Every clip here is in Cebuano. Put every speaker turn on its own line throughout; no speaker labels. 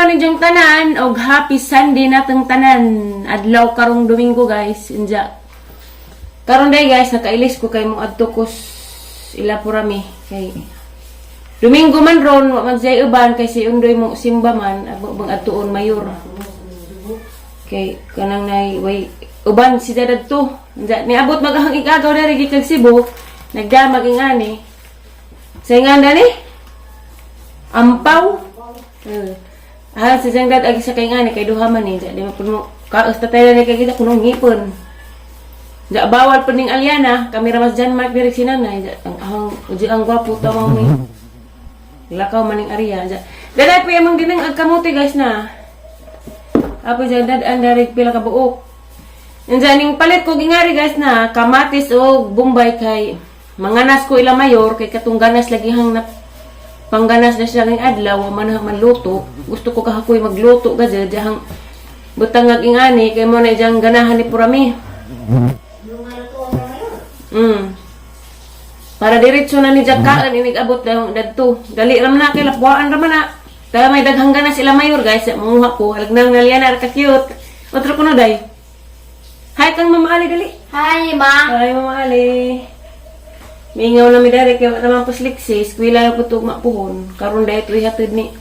ninyong tanan og happy Sunday natong tanan. Adlaw karong Domingo, guys. Inja. Karon day, guys, nakailis ko kay mo adto ko ila purami kay Domingo man ron, wa man siya uban kay si Undoy mo simba man, abo bang adtuon mayor. Kay kanang nay way uban si dadto. Inja niabot magahang igagaw diri gikan Cebu, nagdamag ingani. Sa ingan dani? Ampaw. Eh. Ah, si Jang dad agi sa kay ngani kay duha man ni, di man puno kaos ta tayo ni kay kita kunong ngipon. Ja bawal pa ning Aliana, kami ra mas Jan Mark diri si nanay, ja, ang uji ang gwapo ta mao ni. Lakaw maning area. Ja. Daday po yamang dinang ag kamote, guys, na. Apo dyan dad ang dari pila ka buok. Unsa ning palit ko gingari, guys, na kamatis o bombay kay manganas ko ila mayor kay katong ganas lagi hang na pangganas na siya ngayong adlaw wa man ha manluto. Gusto ko kahakoy magluto gajud diyang butang ag ingani kay mo na diyang ganahan ni Purami. Para diretso na ni Jack kaan inig abot daw dadto. Dali ram na kay lapwaan ra man na. Kaya may daghang ganas sila mayor, guys. Manguha ko halagnang naliana ra ka cute. Otro ko no day. Hi kang Mama Ali, dali.
Hi, Ma.
Hi, Mama Ali. Mingaw na mi dere kay wa naman pusliksi, eskwela po tugma puhon. Karon dahil tuwi hatid ni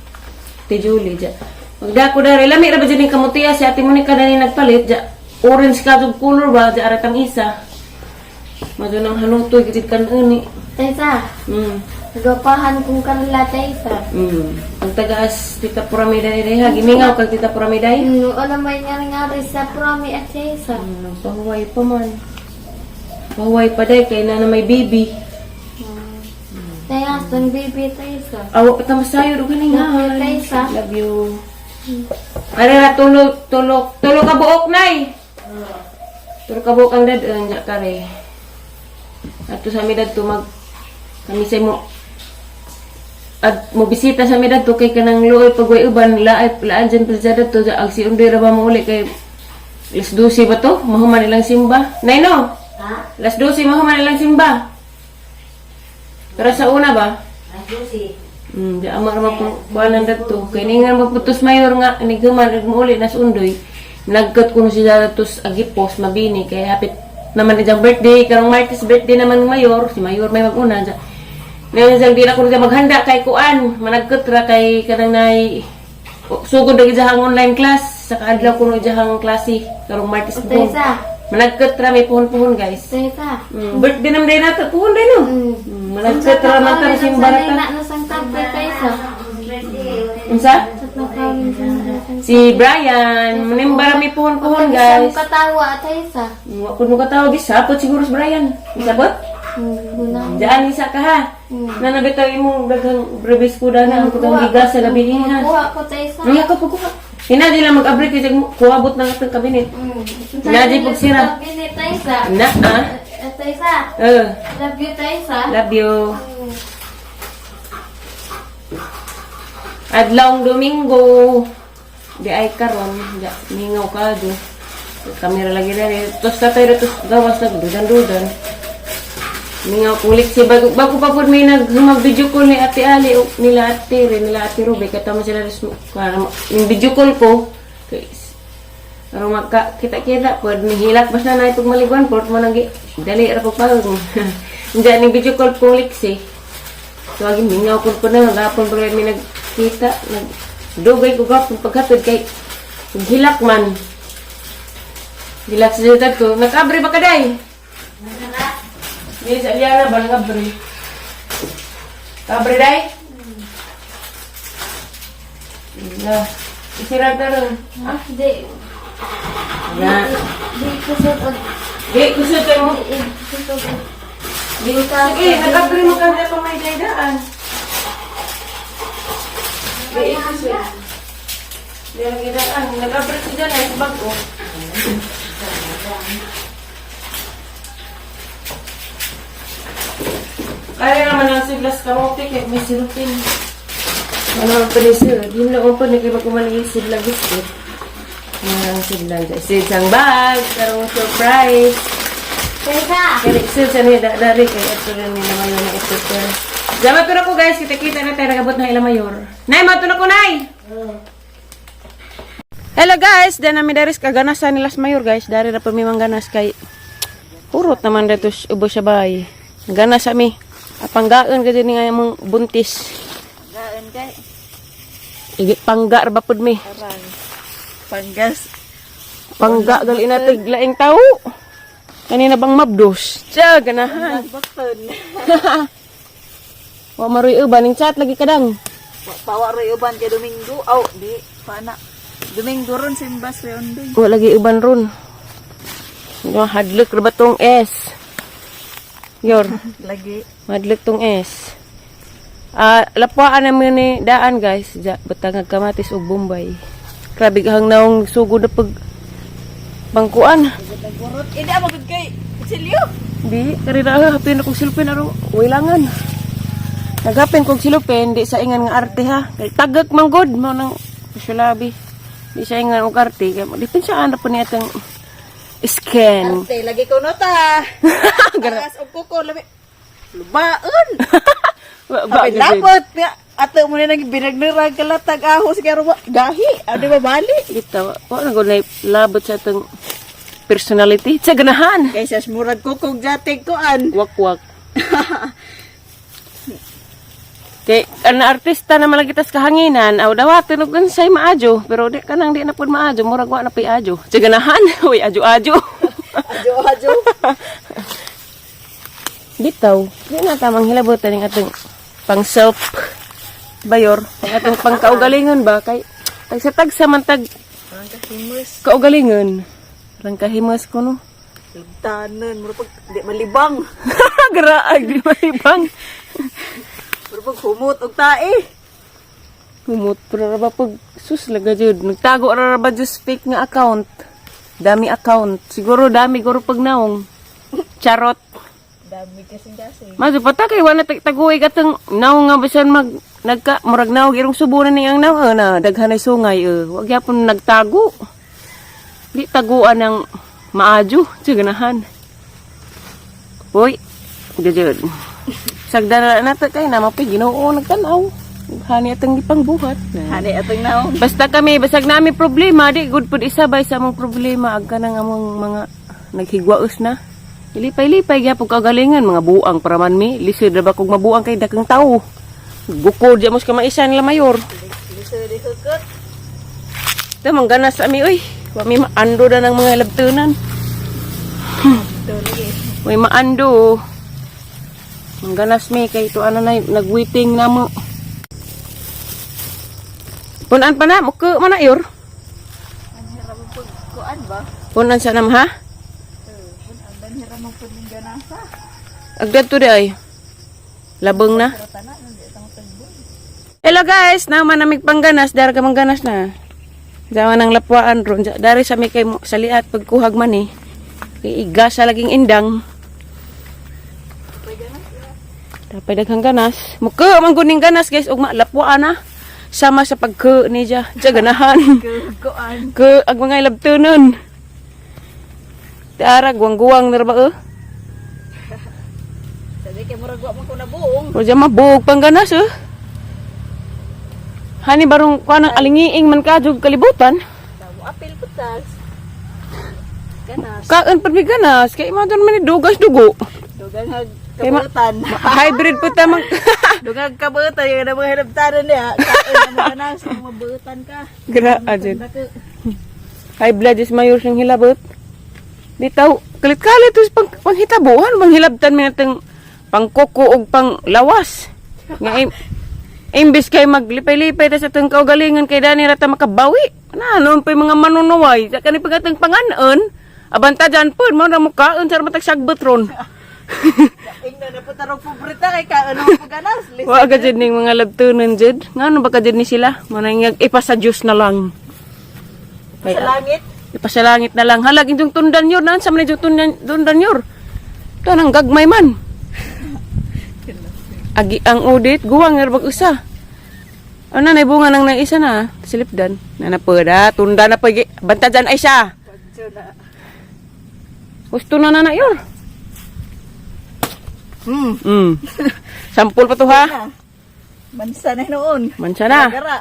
Ti Julie ja. Magdako dere, lami ra ba dyan yung kamutiya si Ate Monica dani nagpalit ja. Orange ka jud color ba ja aratang isa. Madyo nang hanutoy gid kan uni.
Taysa, nagapahan kong kanila, Taysa.
Ang tagaas Tita Puramiday day ha, gimingaw kag Tita Puramiday.
Ano may nga sa Promi at Taysa.
Pahuway pa man. Pahuway pa day kay na may baby.
Taysa, ang baby, Taysa.
Awa pa ta masayo do ganing
Love you,
ha.
Taysa.
Love you. Are ra tulo tulo tulo ka buok, nay. Tulo ka buok ang dad nya kare. Ato sa mi dadto mag kami sa mo at mo bisita sa mi dadto kay kanang luoy pag way uban laay laan dyan pa sa dadto ag si Undoy ra ba mo uli kay alas 12 ba to mahuman ilang simba. Nay no?
Ha?
Alas 12 mahuman ilang simba. Pero sa una ba?
Alas 12.
Di ama ra mapuanan dadto. Kay ningan magputos mayor nga nighuman ug muuli nas Undoy. Nagkat kuno siya datos agipos mabini kay hapit naman iyang birthday karong Martes, birthday naman ng mayor, si mayor may maguna dya. Ngayon siyang di na kuno siya maghanda kay kuan, managkat ra kay kanang nay sugod ra gid ang online class sa kaadlaw kuno diyang klase karong Martes
O,
po.
Taysa.
Managkat ra may puhon-puhon, guys.
Taysa.
Birthday naman din nato puhon din no. Managkat ra man ta simba ra ta.
Na nasang tabi, Taysa.
Unsa? Si Brian, manimbara mi puhon-puhon, guys.
Isang katawa, Taysa.
Wa ko mo katawag, isapot siguro si Brian. Isapot?
Guna.
Diyan isa ka ha. Nanabitaw imong daghang brebes ko dana ang kutang gigas sa labi ha.
Kuha ko, Taysa.
Ang ako pagkuha. Hinadi lang mag-abri kay kuabot ng atong kabinet. Hinadi pag sira.
Love you, Taysa.
Na ah.
Eh, Taysa.
Eh,
Love you, Taysa.
Love you. Adlawng Domingo. Di ay karon, di mingaw ka do. Kamera lagi dali. Tos tatay ra tos gawas na dudan-dudan. Mingaw kulik si bago bago pa pud may nag mag video call ni Ate Ali o nila Ate Re, nila Ate Ruby katama sila res yung video call ko kay aron magka kita-kita pod nihilak basta na itong maliguan port mo nang dali ra pag pagod. Hindi ning video call kong liksi. So agi mingaw ko na gapon pag mi nagkita nag dugay ko gapon paghatod kay hilak man. Hilak sa dito ko. Nakabre ba kaday? Di sa Aliana ba nagabre? Kabre day? Na. Isira ta ron.
Ah, di.
Na.
Di kusot og
Di kusot kay mo.
di kusot og
Di sige, nakabre mo kami pa may daydaan. Di kusot. Di ang gidaan. Nakabre si dyan ay bago. Kaya naman ang siglas kamote kay may sirupin. Ano ang panisir? Di mo lang pa ni kay magkumali sidlang biscuit. Ang sidlang dyan. Sidlang bag. Karong surprise.
Taysa.
Kaya sil sa niya dari kay ato rin ni naman na i-prepare. Zaman to na ko, guys, kita-kita na tayo nagabot na ila mayor. Nay, mato na ko, nay. Hello guys, dan nami daris kaganasan nila sa mayor guys. Dari ra pa mi mangganas kay hurot naman dato ubo sa bahay. Ganas ami. Apanggaan ka din nga among buntis.
Gaan kay.
Igi pangga ra ba pud mi.
Arang. Panggas.
Pangga gali na tig laing tao. Kanina bang mabdos? Tiya, ganahan.
Bakton.
Wa maroy uban ning chat lagi kadang.
Pawa roy uban kay Domingo. Aw, di paana. Domingo ron simbas kay Undoy.
Wa lagi uban ron. No, hadlok ra ba tong S? Yor.
Lagi.
Madlok tong S. Ah, lapwaan naman ni daan guys. Ja, batang kamatis ug Bombay. Grabe kahang naong sugod na pag bangkuan.
Nagurot. Hindi ama gud kay kutsilyo.
Di, karira ah, hapin akong silupin aro. Wilangan. Nagapin kong silupin, di sa ingan nga arte ha. Kay tagak man god mo nang sulabi. Di sa ingan og arte kay di saan na po niya itong scan.
Arte lagi ko nota. Garas og kuko labi. Lubaon.
Ba,
Abi lapot nga ato mo na nang binagnirag kalatag ahos kay ro gahi. Adi ba bali?
Kita, wa na gud labot sa itong personality. Sa ganahan.
Kaysa murag kukog jatig kuan.
Wak-wak. Kay ang artista na malagi tas kahanginan, aw dawatin og unsay maajo, pero di kanang di na pud maajo, murag wa na pay ajo. Sa ganahan, uy ajo-ajo.
Ajo ajo.
Bitaw, di na tamang hilabutan ning atong pang self bayor, ang atong pangkaugalingon ba kay tagsa-tagsa man tag
Ang kahimus.
kaugalingon. Rang kahimas ko no.
Tanan murag pag di malibang.
Graag di malibang.
Murag pag humot og tae.
Humot pero ra ba pag sus laga jud nagtago ra ra ba jud fake nga account. Dami account. Siguro dami guro pag naong. Charot.
Dami kasing kasi.
Mazo pa ta kay wala taguy katong naong nga bisan mag nagka murag naog irong subo na ning ang naong na daghan ay sungay eh. Wag gyapon nagtago. Di taguan ng maadyo, ganahan. Hoy, gajud. Sagda na nato kay na mapay Ginoo nagtan-aw. Hani atong gipangbuhat. Na.
Hani atong naong.
Basta kami, basag nami problema, di good pud isabay sa among problema ag kanang among mga naghigwaos na. Ilipay-lipay gyapon kagalingan mga buang para man mi. Lisod ra ba kog mabuang kay dakang tawo. Bukod di mo sa kamaisa nila mayor.
Lisod di hukot.
Ito, mangganas ami, uy. Wa mi maando na ng mga labtunan.
Tuloy.
May maando. Mangganas mi kay ito ano na nagwaiting na mo. Punan pa na, muka man na yor.
Anhira mo pag kuan ba?
Punan sa nam ha?
Anhira mo pag ning ganasa.
Agad to di ay. Labong na.
Pero tanan hindi atang tagboy.
Hello guys, naman namig pangganas, dar ka mangganas na. Jawa ng lapwaan ron. Dari sa mi kay sa liat pagkuhag man eh. Kay iga sa laging indang. Dapat daghang ganas. Muka man guning ganas guys ugma lapwaan na. Sama sa pagke ni ja. Ja ganahan.
Kuan.
Ke ag mga ilabtunon. Tiara guwang-guwang na ra ba eh.
Sabi kay murag wa man ko nabuong.
O dyan mabog pangganas eh. Hani barong kuan ang alingiing man ka jug kalibutan.
Damo apil putas. Ganas.
Kaan pud mi ganas kay mo man ni dugas dugo.
Dugang hag
Kay ma-
kabutan.
Hybrid pud ta mag
Dugang kabutan yung na mga hinabtanan niya. Kain na mga ganas, mabutan ka.
Gra ajud.
Dako.
High blood is mayor siyang hilabot. Bitaw kalit-kalit tos pang panghitabuhan manghilabtan mi natang pangkuko og panglawas. Nga imbis kay maglipay-lipay ta sa atong kaugalingon kay dani ra ta makabawi. Na noon pa mga manunuway sa kani pag atong panganon abanta dyan po mo na mukaon sa matag sagbot ron.
Ingna na putarong pobreta kay kaon mo ganas.
Wa ka jud ning mga labtunon jud. Ngano ba ka jud ni sila? Manang ipasa Diyos na lang.
Sa langit.
Ipasa langit na lang. Halag inyong tundan yor. Naan sa man inyong tundan, tundan yor. Ito nang gagmay man. Agi ang udit. Guwang nga bag usa. Ano na, bunga nang nang isa na. Silipdan. Na na pweda. Tunda na pwede. Banta dyan ay siya.
Pagjo na.
Gusto na na na yor. Sampol pa to ha.
Na. Mansa na noon.
Mansa na.
Gara.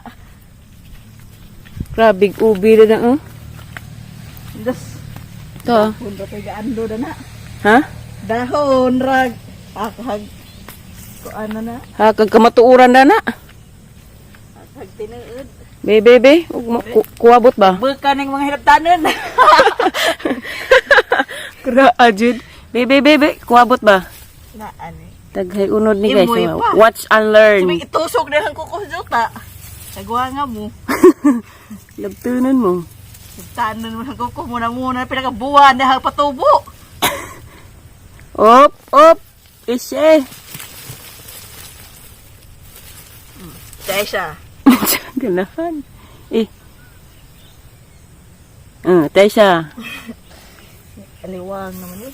Grabe ubi na na oh.
Dos.
To.
Hundo kay gaando na na.
Ha?
Dahon rag. Akag. Kuan na na.
Ha kag kamatuoran na na.
Akag tinuod.
Be be be, ug kuwabot ba?
Buka ning mga hilabtanon.
Grabe. Be be be be, kuwabot ba?
Na ani.
Daghay unod ni guys.
Imoy pa.
Watch and learn.
Sabi itusok na ang kuko sa juta. Sagwa nga mo.
Labtunan mo.
Hilabtanon mo ang kuko muna muna pinakabuwan na patubo.
Op, op. Isye.
Dahil siya.
Ganahan. Eh. Tayo siya.
Aliwang naman eh.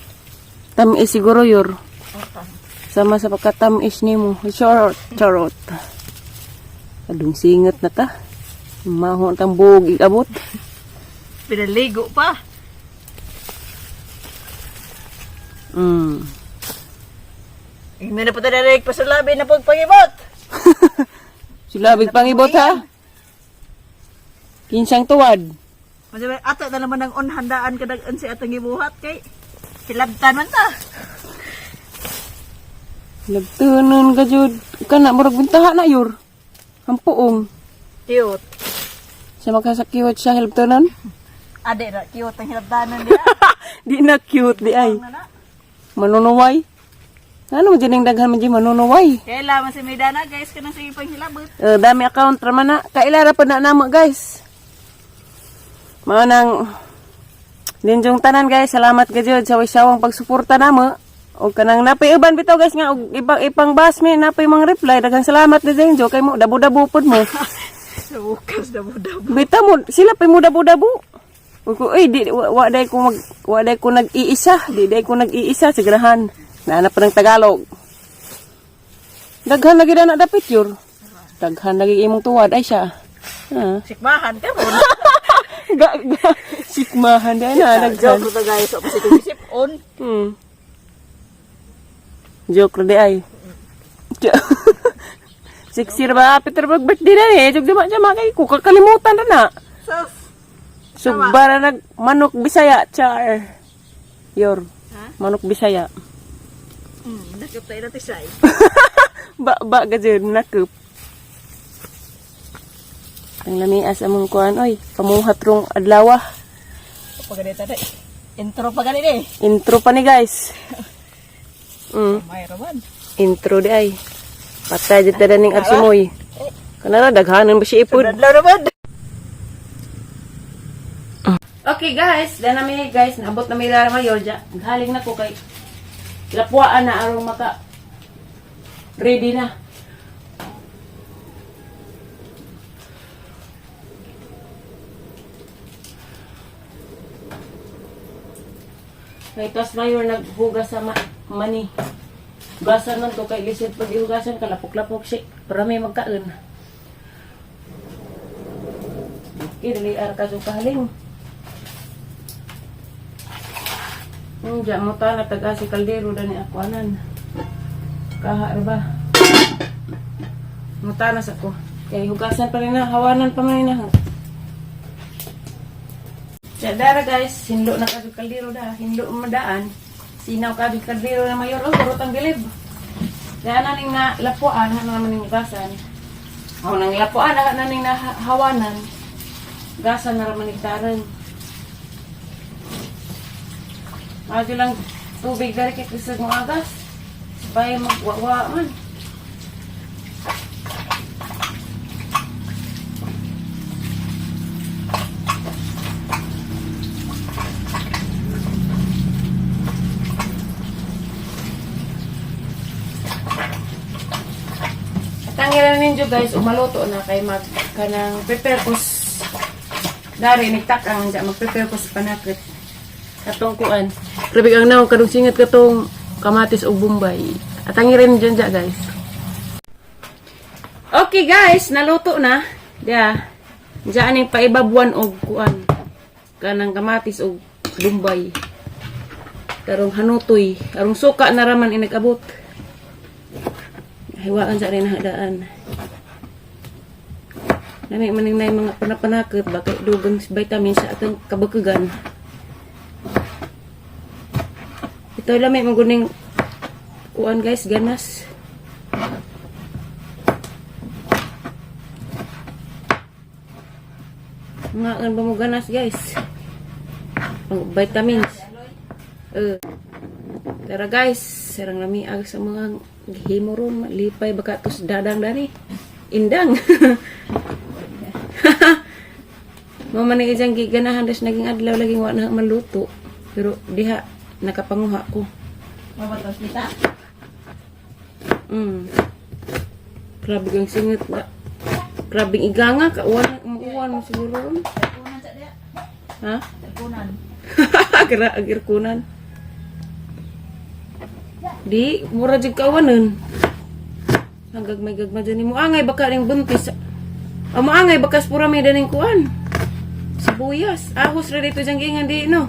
Tamis siguro yor.
Okay.
Sama sa pagkatamis nimo. Charot, charot. Adong singat na ta. Maho ang tambog igabot.
Pinaligo pa. Hindi na po tayo pasulabi na pagpangibot.
Sulabig pangibot ha. Kinsang tuwad.
Masabi, ato na naman ang unhandaan kadag si atong gibuhat kay hilabtan man ta.
Nagtunon ka jud. Kana murag bintaha na yor. Hampuong.
Cute.
Sa magkasakiwat siya hilabtunon.
Ade ra cute ang hilabtanon niya.
Di na cute di ay.
Ano na?
Manunuway. Ano mo dyan ang daghan man dyan manunuway.
Kaya man si Maydana guys kanang sige pang hilabot.
Dami account raman na. Kailara pa na namo guys. Mao nang ninjong tanan guys. Salamat ka jud sa wisawang pagsuporta namo. O kanang napay uban bitaw guys nga og ibang ipang bas mi napay mga reply. Daghang salamat na ninyo kay mo dabo-dabo pod mo.
Sa bukas na dabo.
Bitaw mo sila pay mo dabo-dabo. Ug ko ay di wa day ko mag wa day ko nag-iisa, di day ko nag-iisa sigrahan. Naana pa ng Tagalog. Daghan lagi na dapit yur. Daghan lagi imong tuwad ay siya. Ha.
Sikmahan ka mo.
Ga, ga. Sikmahan na na daghan.
Joke to guys, so kasi kung isip on.
Joke ra di ay. Siksir ba Peter mag birthday na eh. Jug jama jama kay ko kakalimutan na na.
Sus.
Sugbara nag manok Bisaya char. Yor.
Ha?
Manok Bisaya.
Nakip tayo natin siya.
Ba ba gajud nakup. Ang lamias among kuan oy, pamuhat rong adlaw.
Paganita na. Intro pa ganit eh.
Intro pa ni guys.
May raman.
Intro di ay. Patay jud ta ning arsimoy. Kanara daghanan ba siya ipod?
Adlaw naman.
Okay guys, dana mi guys, naabot na mi lara mayor ja. Galing na ko kay lapuaan na arong maka ready na. Kay tos mayor naghugas sa mani. Hugasan man to kay lisod pag ihugasan ka lapok-lapok si para may magkaon. Okay, dali ar ka sa kahaling. Diya mo ta nataga si kaldero dani ako anan. Kaha ra ba? Mutanas ako. Kay hugasan pa rin na, hawanan pa man na. Siya dara guys, hinlo na ka sa kaldero da, hinlo madaan. Sinaw ka sa kaldero na mayor, oh, kurot ang bilib. Daan na ning na lapuan, ano naman ning hugasan. Ako nang lapuan, ano na ning nahawanan. Hugasan na raman ning. Medyo lang tubig dari kay kusog mo agas. Bay magwawa man. At ang ira ninyo guys, umaluto na kay mag kanang prepare ko dari nigtak ang dya mag-prepare ko sa panakit. Katong kuan. Grabe ang naong kadong singat katong kamatis ug bombay. At ang ira ninyo dya guys. Okay guys, naluto na. Diya. Diya aning paibabuan og kuan. Kanang kamatis og bombay. Karong hanutoy, karong suka na raman inagabot. Hiwaan sa rin daan. Lami man ning mga panapanakit ba kay dugang vitamin sa atong kabukigan. Ito lami man guning kuan guys, ganas. Nga ba mo ganas guys? Pang vitamins. Tara guys, sarang lami ag sa mga gihimo ron, lipay baka tos dadang dani. Indang. Mao man ni ijang giganahan des naging adlaw laging wa na maluto. Pero diha nakapanguha ko.
Mabatos kita.
Grabe kang singot ba. Grabing iganga ka uwan umuuwan mo siguro ron.
Tagpunan sa diya.
Ha?
Tagpunan.
Gra agirkunan. Di mura jud kawanon. Hanggang may gagma dyan mo angay baka ning buntis. Amo angay bakas pura may daning kuan. Sibuyas. Ahos ra dito dyan gingan di no.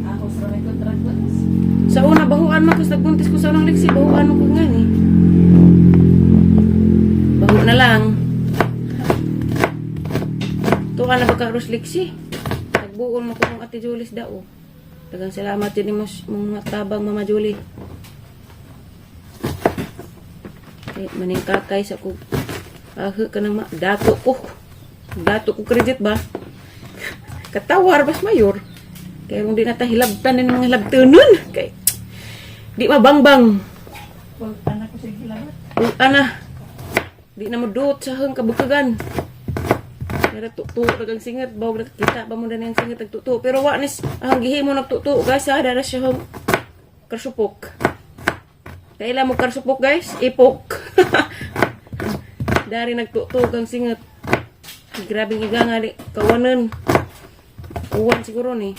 Ako sa may contract butas.
Sa una bahuan man kus nagbuntis ko sa unang liksi bahuan mo ko nga ni. Bahu na lang. Tuka na baka ros liksi. Nagbuon mo ko kung Ate Julis dao. Dagang salamat din mo mga tabang Mama Julie. Eh, maning kakay sa ko. Ahe ka nang dato ko. Dato ko credit ba? Katawar bas mayor. Kaya kung di na ta hilabtan ng mga hilabtanon. Kay di mabangbang.
Wag anak ko sa hilabat.
Ana. Di na mo duot sa hang kabukagan. Pero tutu ragang singat bawag nakakita ba mo na niyang singat nagtutu. Pero wa nis ang gihimo nagtutu guys ha dara siya hang karsupok. Kaila mo karsupok guys, ipok. Dari nagtutu kang singat. Grabing iga nga di kawanan. Uwan siguro ni.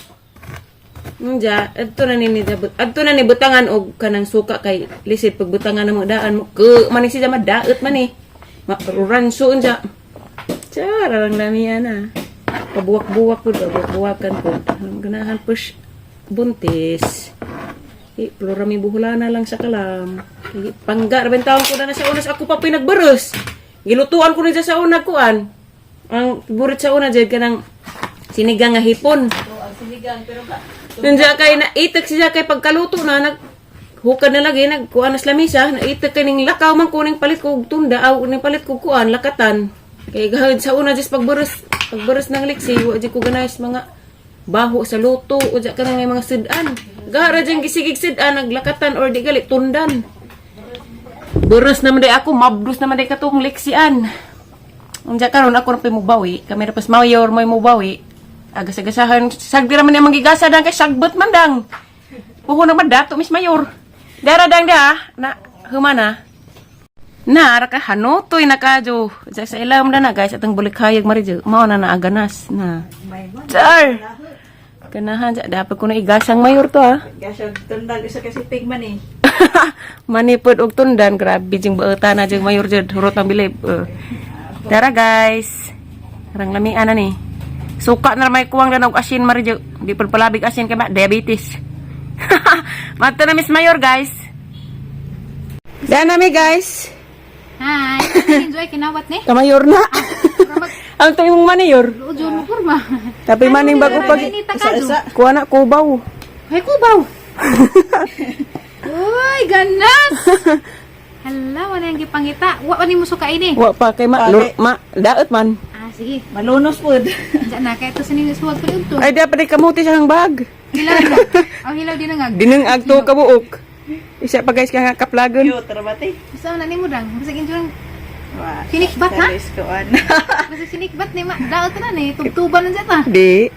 Nja, adto na ni adto na ni butangan og kanang suka kay lisit pagbutangan ng mga daan mo ke man ni siya madaot man ni. Maranso unja. Char, arang lami ana. Pabuwak-buwak pud, pabuwak-buwakan pud. Ang ganahan push buntis. Eh, plurami buhulana lang sa kalam. Kay pangga ra taon ko na sa unas ako pa pinagbaros. Gilutuan ko na siya sa una kuan. Ang favorite sa una jud kanang sinigang nga hipon.
So, ang sinigang pero ka.
Nandiya kay na itak siya kay pagkaluto na nag hukad na lagi nagkuan na sa lamisa na itak kay ning lakaw man ko ning palit ko og tunda aw ning palit ko kuan lakatan kay gahod sa una just pagburos pagburos ng liksi wa jud ko ganay sa mga baho sa luto o ka nang may mga sudan gahara jud gisigig sudan naglakatan or di gali tundan buros naman day ako mabdos naman day katong liksian. Unja karon ako ra mubawi, kami ra pas mayor mo'y mubawi. Agas-agasahan sagdi ra man ang manggigasa dang kay sagbot man dang. Puho naman dato Miss Mayor. Dara dang da na humana. Na ara ka hanutoy na kadyo. Sa sa ilam na na guys atong bulikhayag maridyo. Mao na na aganas na.
May man.
Char. Kanahan sa dapat ko na igasang mayor to ah.
Gasyo tundag isa kasi pigman eh.
Manipod og tundan grabe jing baota na jing mayor jud hurot ang bilib. Tara guys. Arang lamian na ni. Suka na may kuwang na og asin maridyo. Di pud palabig asin kay ba diabetes. Mato na Miss Mayor guys. Dana mi guys.
Hi. Enjoy kinawat ni.
Kamayor na. Ang to imong mayor.
Luod mo kurma.
Tapi maning bago pag
Isa-isa.
kuha na kubaw.
Ay, kubaw. Uy, ganas. Hala, wala yung gipangita. Wa pa ni mo suka ini.
Wa pa kay ma, lur, ma daot man.
Ah, sige.
Malunos pud.
Diyan na, kaya ito sa ninyo suwag ko ito.
Ay dapat di kamuti sa hang bag.
Hilaw na. Oh, hilaw din ang ag.
Dineng agto kabuok. Isa pa guys kang kaplagon.
Cute ra ba te?
Basta na ni mo dang. Basta enjoy.
Wa.
Sinikbat ha?
Salis ko an.
Basta sinikbat ni ma. Daot na ni. Tugtuban na dyan ta.
Di.